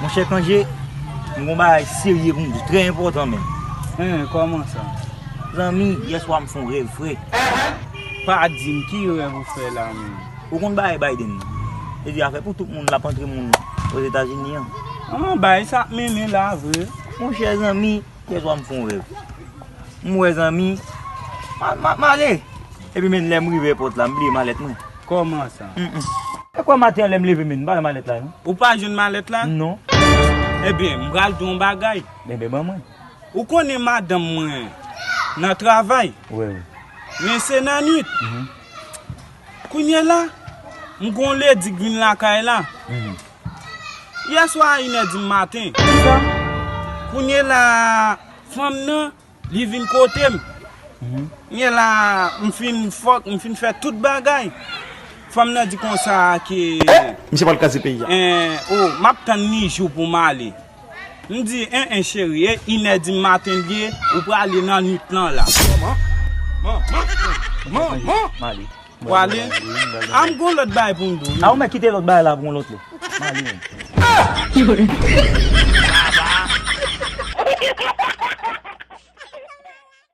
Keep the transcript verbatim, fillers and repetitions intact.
Monchè Kanje, m gon bagay serye pou m di, trè enpòtan menm. Hen, kòman sa? Zanmi, yèswa m fè yon rèv vre. Pa di m ki rèv ou fè la menm. Ou konn bagay Biden nan? Li di afè pou tout moun l ap antre moun Ozetazini an. An, bagay sa ap mennen la vre. Monchè zanmi, yèswa m fè yon rèv. M wè zanmi, ma, ma, m ale. Epi menm lè m rive èpòt la, m bliye malèt mwen. Kòman sa? Mm, mm. E kwè maten an lè m leve menm, m pa wè malèt la non. Ou pa jwenn malèt la? Non. Ebyen, m pral di w yon bagay. Ebyen, ban mwen. Ou konnen madanm mwen nan travay? Wi, wi. Men se nan nwit. Mhm. Kounye la, m gon ledi k vin lakay la. Mhm. Yèswa a inè di maten. Kisa? Kounye la, fanm nan, li vin kote m. Mhm. Kounye la, m fin fòk, m fin fè tout bagay. Fanm nan di konsa ke, misye pral kraze peyi a. Eh, oh, m ap tann ni jou pou m ale. M di, en, en, cheri, e inè di maten l ye, ou prale nan nwit lan la. Manman, manman, manman. M ale. Ou ale? A, m gon lòt bagay pou m di w. A, ou mèt kite lòt bagay la pou yon lòt lè. M ale menm.